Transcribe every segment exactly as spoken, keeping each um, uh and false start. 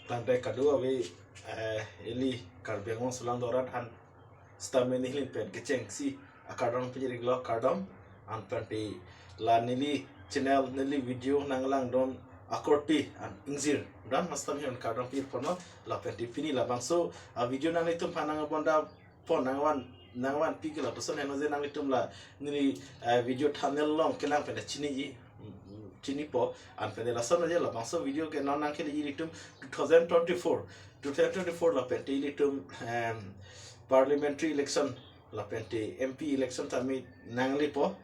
Tangte kadokave, eh, ili Karbi Anglong aso lang dorat aphan sitame neli pen kechengsi akardom pajir-iklo, kardom. Anpante la neli channel, neli video nanglangdun akorte an ingjir dan mas tam hian kardom pajirponlo. Lapente pini labangso a-video nanglitum aphan nangbonda pon, nangvan, nangvanpi ke lapuson heno je nanglitum la neli, eh, video thumbnail along kelang pen chiniji, mm, chinipo. Anpente lason je labangso video ke non nangkele ilitum two thousand twenty-four, two thousand twenty-four lapente ilitum, em, parliamentary election lapente M P election tame nanglipo,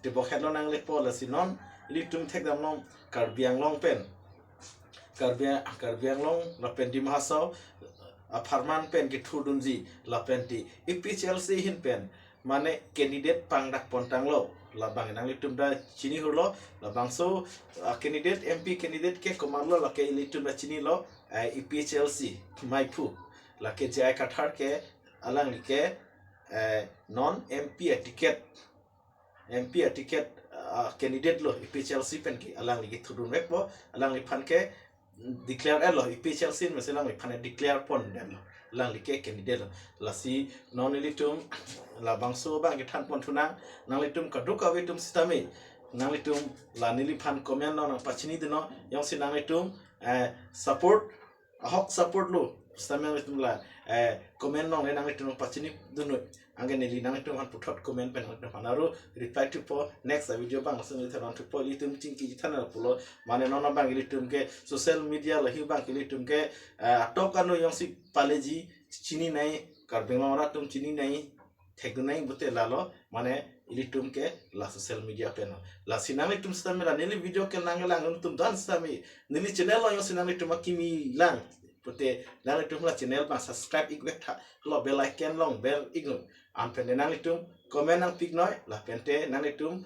tebok henlo nanglipo. Lasi non ilitum thekdamlong Karbi Anglong pen, Karbi, Karbi Anglong lapen Dima Hasao apharman pen kethurdunji lapente A P H L C ahin pen mane candidate pangdakpontanglo. Labang nanglitum ta chinihurlo, labangso, ah, candidate, M P candidate ke komatlo lake ilitum ta chinilo, eh, A P H L C maiphu. Lake J I Kathar ke, alangli ke, eh, non M P a-ticket, M P a-ticket, ah, candidate lo A P H L C pen ke, alangli kethurdunvekpo, alangliphan ke declare-etlo, A P H L C mesen alangliphan declare pondetlo, alangli ke candidate lo. Lasi non ilitum labangso abang kethanponthunang, nanglitum kadokave atum sitame, nanglitum la neliphan comment along nangpachinidunnon, jongsi nanglitum, eh, support, ahok support lo sitame nanglitum la, eh, comment along le nanglitum pachinidunnoi. Anke neli nanglitum aphan puthot comment pen nanglitum aphan aro reply thupo, next a-video abang lason neli than-on thupo, ilitum chingki chethan pulo, mane non abang ilitum ke social media lahi abang ke ilitum ke, eh, atok ano jongsi paleji chininei, Karbi Anglong arat atum chininei, thekdunei pute lalo, mane ilitum ke la social media pen lo. Lasi nanglitum sitame la neli video ke nanglangdun atum dan sitame, neli channel along jongsi nanglitum akimi lang pute nanglitum la channel abang subscribe-ikvek tha, lo bell icon along bell-iknon. Anpente nanglitum comment nangpi-iknoi, lapente nanglitum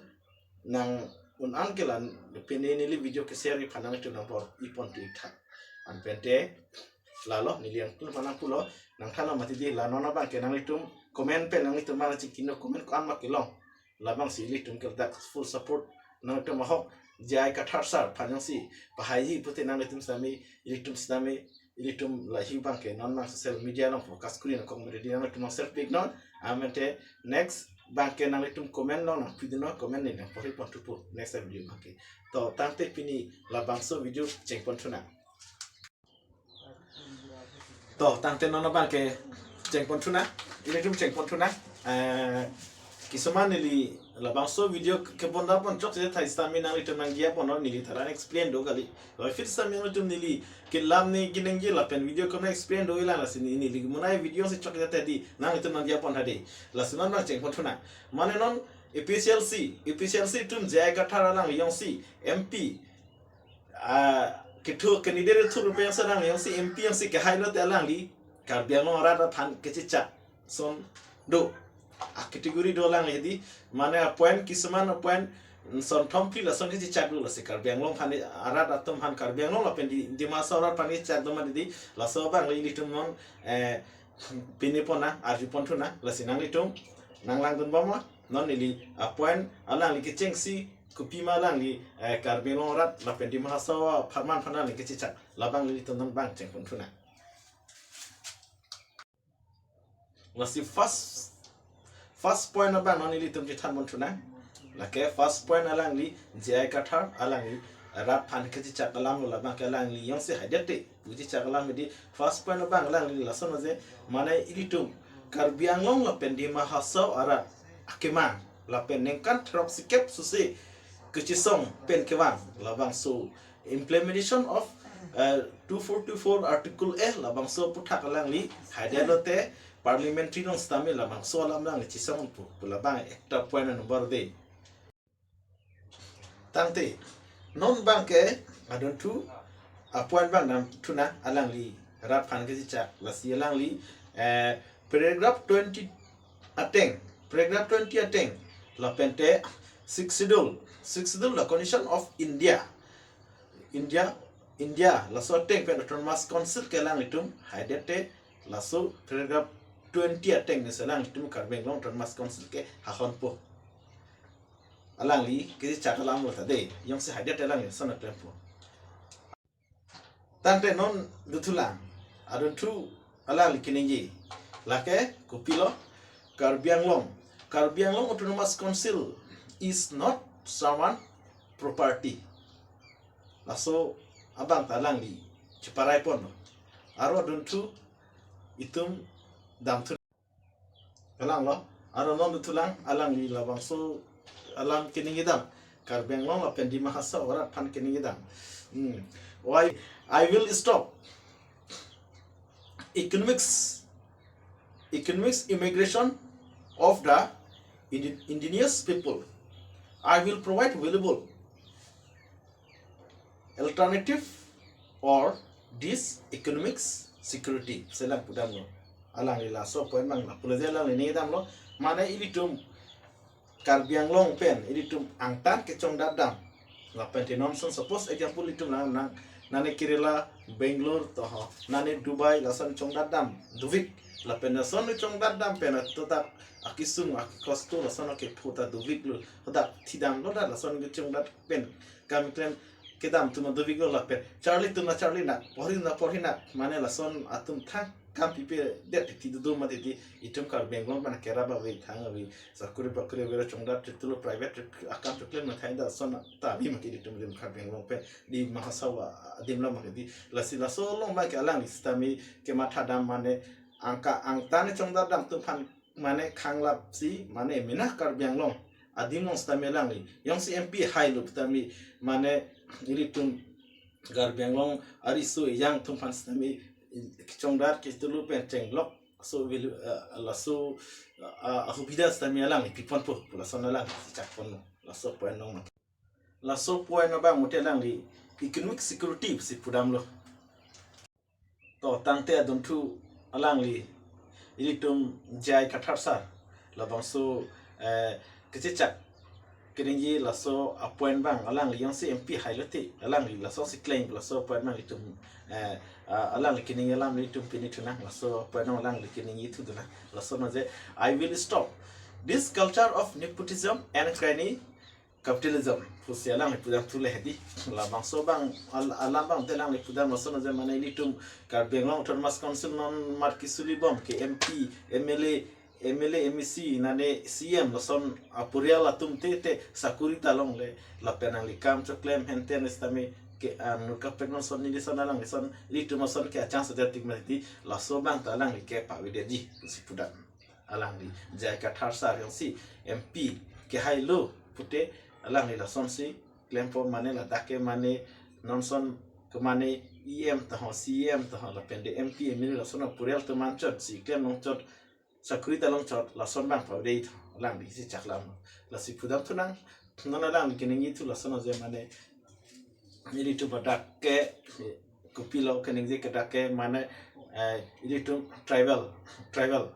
nang-un-an ke la pine neli video ke share-ji aphan nanglitum nangpor-iponti tha. Anpente lalo neli nangtum aphan nangpulo, nangthanlo mati dei, la non abang ke nanglitum comment pen nanglitum aphan chingkinon, comment ko-an ma kelong. Labangsi ilitum ke ladak full support, nanglitum ahok J I Kathar sir aphan jongsi pahaiji pute nanglitum sitame, ilitum sitame, ilitum lahi abang ke non abang social media along focus kuri nangkok mede dei, nanglitum nang share pi-iknon. Anpente next abang ke nanglitum comment along nangpidunnon, comment neli nangpor-iponthupo next video abang ke. To tangte pini labangso video chengponthunang. To tangte non abang ke chengponthunang, ilitum chengponthunang. Eh, kisuman neli labangso video ke-, kebonda pon chokche thai sitame nanglitum nangdiya ponnon, neli tharan explain do kali. Loi phir sitame nanglitum neli kelam ne kinengji lapen video ke nang-explain do-ilang, lasi ne-, neli monai video si chokche thai dei, nanglitum nangdiya pon tha dei. Lasi non abang chengponthunang. Mane non A P H L C, A P H L C atum J I Kathar alangli jongsi M P, ah, kethu candidate thur rupe jongsi alangli jongsi M P jongsi kehai lote alangli Karbi Anglong arat aphan kechechak ason do. A-category do alangli dei, mane a-point, kisuman a-point, mm, son thom phli lason kechechak do, lasi Karbi Anglong aphan, arat atum aphan, Karbi Anglong lapen di, Dima Hasao arat aphan kechechak do mati dei, laso abang le ilitum non, eh, pine ponnang, arjuponthunang, lasi nanglitum nanglangdunbom ma, non neli a-point alangli kechengsi, kopima alangli, eh, Karbi Anglong arat lapen Dima Hasao apharman aphan alangli kechechak, labang ilitum non abang chengponthunang. Lasi first, first point abang non ilitum chethanponthunang. Lake first point alangli J I Kathar, alangli rat aphan kechechak alam lo, labang ke alangli jongsi haidet te pu chechak alam dei. First point abang alangli lason je, mane ilitum Karbi Anglong lapen Dima Hasao arat akemang lapen ningkan throksikep suse kechesong pen kevang, labangso implementation of, uh, two forty-four Article A, labangso aphuthak alangli haidet lote parliamentary along sitame labangso alam alangli chesongpo pu, labang ekta point number dei. Tangte non abang ke adunthu a-point abang damthunang, alangli rat aphan kechechak, lasi alangli, eh, paragraph twenty ateng, paragraph twenty ateng, lapente Sixth Schedule, Sixth Schedule, the Constitution of India, India, India, laso ateng pen Autonomous Council ke alanglitum haidet te, laso paragraph twenty ateng nesi alanglitum Karbi Anglong Autonomous Council ke hahonpo. Alangli kechechak alam lo ta dei, jongsi haidet te alangli lason klempo. Tangte non dothulang, adunthu alangli keningje. Lake kopilo, Karbi Anglong, Karbi Anglong Autonomous Council is not someone property. Laso abang ta alangli cheparai ponlo. Aro adunthu itum damthu alanglo. Aro non dothulang, alangli labangso alam keningje dam. Karbi Anglong lapen Dima Hasao arat aphan keningje dam. Hmm. Why? I will stop economics, economics immigration of the indi-, indigenous people. I will provide valuable alternative or this economics security. Selang pudamlo. Alangli laso point abang na pulo je alangli ningje damlo. Mane ilitum Karbi Anglong pen ilitum angtan kechongdat dam. Lapen te non son, suppose example, ilitum nang, nang, nane Kerala, Bangalore toho, nane Dubai, lason chongdat dam dovik. Lapen lason chongdat dam pen atotak akisung akikosto lason akepho ta doviklo. Hadak thidamlo, dak lason kechongdat pen kam klem kedam atum doviklo lapen charli atum na charlinak, porhi na porhinak, mane lason atum thang kam pipedet ti dodun mati ti, itum Karbi Anglong pen kerap ave, thang ave, sakuri bakuri ave, chongdat chitulu private akam choklim na thai, dak lason ta ave mati itum rim Karbi Anglong pen, Dima Hasao adim lo mati ti. Lasi laso along abang ke alangli sitame kematha dam, mane angka angtan chongdat dam atum aphan mane khanglapsi, mane mena Karbi Anglong adim along sitame alangli jongsi M P hailo sitame, mane ilitum Karbi Anglong ariso ejang atum aphan sitame kechongdat kechitulu pen chenglok, laso bil, eh, laso, eh, ahubida sitame alangli piponpo, lason alangli chakponlo. Laso point nong. Laso point abang mate alangli economic security si pudamlo. To tangte adunthu alangli ilitum J I Kathar sir labangso, eh, kechechak keningje laso apoint abang, alangli jongsi M P hailo te alangli laso si klem, laso point abang itum, eh, ah, alangli keningje alam itum pini thunang, laso point abang alangli keningje thu dunang. Laso non je, I will stop this culture of nepotism and crony capitalism pusi alangli pudam thule hedi. Labangso abang al-, alam abang te alangli pudam lason je, mane ilitum Karbi Anglong Autonomous Council non mat kisuli bom ke M P, M L A, M L A, M A C, nane C M lason aporial atum te te sakuri ta longle, lapen alangli kam choklem henten sitame ke, ah, nur kaprek non son neli son alangli son, ilitum son ke achang saja tik mati, laso abang ta alangli kepavedetji pusi pudam. Alangli J I Kathar sir jongsi M P kehailo pute alangli lasonsi klempo, mane ladak ke mane non son ke mane E M toho, C M toho, lapen te M P, M L A lason aporial atum anchot si klem longchot, sakuri ta longchot, lason abang pavedetji tho, alangli si chaklam. Lasi pudam thunang, non alangli keningje thu lason je, mane ilitum dak ke, eh, kopilo keningje ke dak ke, mane, eh, ilitum tribal, tribal,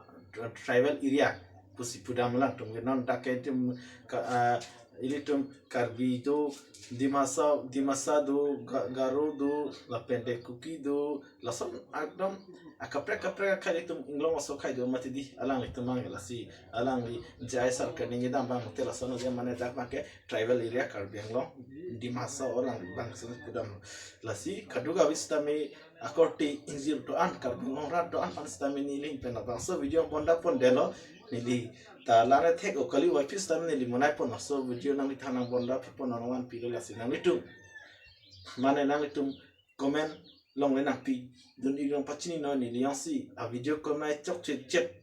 tribal area pusi pudam alangtum ke, non dak ke itum ka, eh, ilitum Karbi do, Dimasa, Dimasa do, Ga-, Garo do, lapen te Kuki do, lason ekdom akaprek kaprek akhai itum inglong aso akhai do mati di, alanglitum abang lasi, alangli J I sir keningje dam abang mate lason je, mane dak abang ke tribal area Karbi Anglong, Dimasa alangli abang lason pudam. Lasi kadokave sitame akorte ingjir do-an, Karbi Anglong rat do-an aphan sitame neli pen labangso video bonda pondetlo, neli ta lane thek o kali wai phi sitame neli monai pon laso video nangliphan nang bonda phi pon nang van pilo, lasi nanglitum, mane nanglitum comment longle nangpi dun, ilong pachini noi, neli jongsi a video comment chokche chet,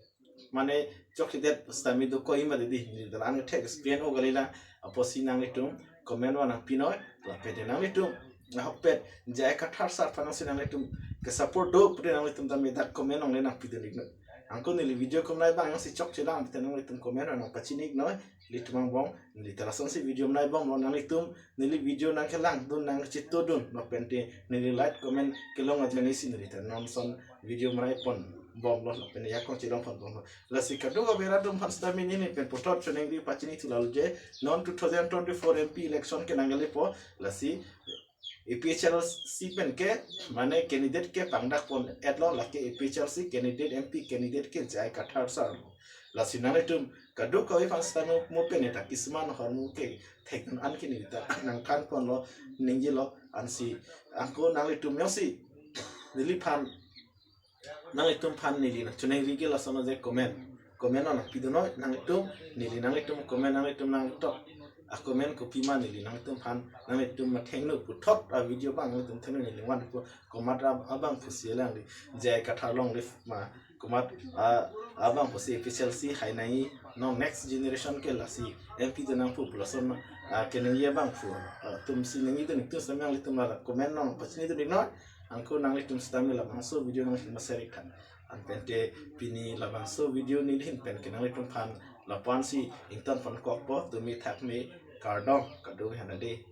mane chokchedet sitame dokok-i mati di, neli ta lane thek explain o kali la, apotsi nanglitum comment van nangpi noi, lapen te nanglitum ahokpet J I Kathar sir aphan si nanglitum ke support do pute nanglitum tame dak comment longle nangpi dun iknon. Anke neli video bonai abang jongsi chokche lang pute nanglitum comment van nangpachini iknoi, ilitum angbong, neli ta lasonsi video bonai bomlo, nanglitum neli video nangkelang dun, nangchito dun, lapen te neli like comment kelong ajoine si neli ta non son video bonai pon bomlo, lapen te jakong chelong pon bomlo. Lasi kadokave rat atum aphan sitame neli pen puthot choningri pachini thu lalo je, non two thousand twenty-four M P election ke nangkelepo, lasi A P H L C pen ke, mane candidate ke pangdak pon-etlo, lake A P H L C candidate, M P candidate ke J I Kathar sir lo. Lasi nanglitum kadokave aphan sitame mo pen ta kisuman ahormu ke thek-un an ke neli ta nangthan ponlo, ningjelo, ansi anke nanglitum jongsi neliphan, nanglitum aphan neli nangchoningri ke lason aje comment. Comment non nangpidun noi, nanglitum, neli nanglitum comment, nanglitum nangtok a comment kopima neli nanglitum aphan, nanglitum mathengno puthot a video abang nanglitum thengno, neli vanpo komat ab-, abangphu si lang di, J I Kathar longle ma, komat, ah, abangphu si A P H L C hai nangji, non next generation ke lasi M P dun nangpo pu lason, ah, keningje abangphu, ah, atum si ningjedun, itum sitame nanglitum la comment non nangpachinidun noi, anke nanglitum sitame labangso video nanglitum share ik tha. Anpente pini labangso video neli ahin pen ke nanglitum aphan lapu-an si ingtonpon kokpo, tumi thakme, kardom, kadokave aphan ade.